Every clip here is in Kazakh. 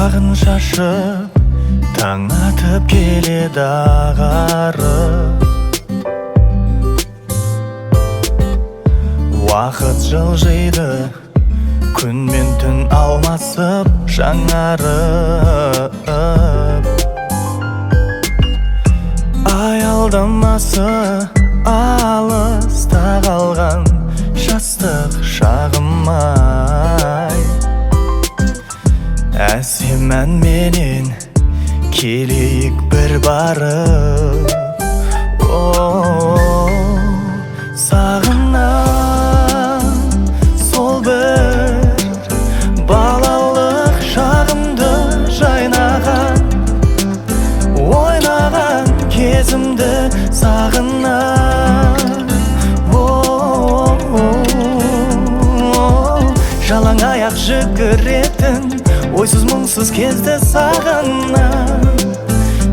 Шапағын шашып, таң атып келеді ағарып. Уақыт жылжиды, күн мен түн алмасып жаңарып. Аялдамасы алыста қалған жастық шағым ай. Әсем әнменен келейік бір барып. Сағынам сол бір балалық шағымды, жайнаған, ойнаған кезімді сағынам. Жалаң аяқ жүгіретін ойсыз мұңсыз кезді сағынам,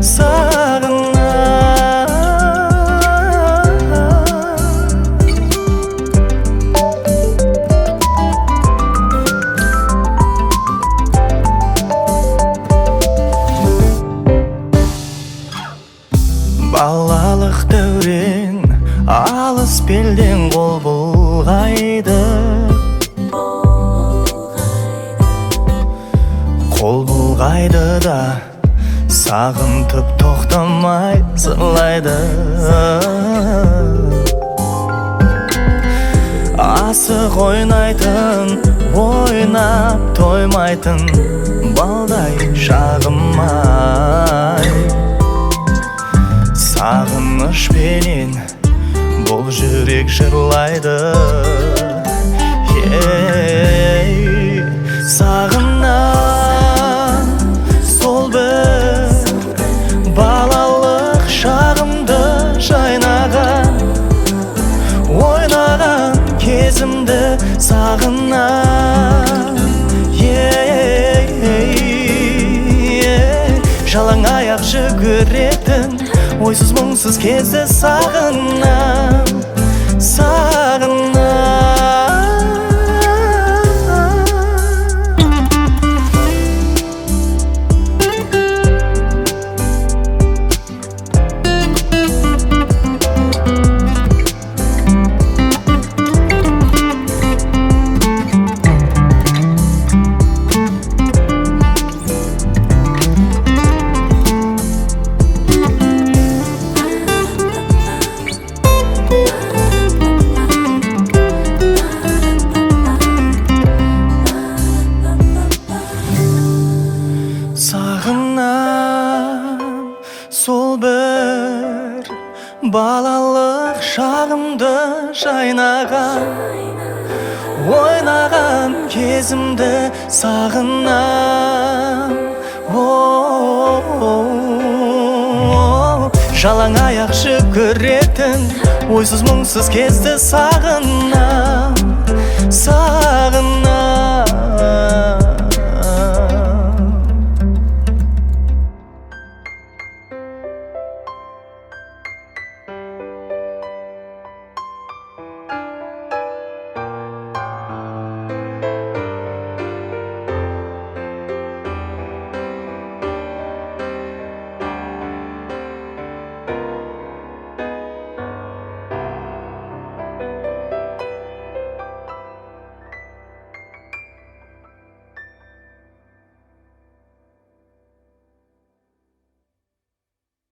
сағынам. Балалық дәурен алыс белден қол бұлғайды, қол бұлғайды да сағынтып тоқтамай сырлайды. Асық ойнайтын, ойнап тоймайтын балдай шағым ай. Сағынышпенен бұл жүрек жырлайды. Сағынам сол бір балалық шағымды, жайнаған, ойнаған кезімді сағынам. Жалаң аяқ жүгіретін ойсыз мұңсыз кезді сағынам, сағынам. Сағынам сол бір балалық шағымды, жайнаған, ойнаған кезімді сағынам. Жалаң аяқ жүгіретін ойсыз мұңсыз кезді сағынам, сағынам.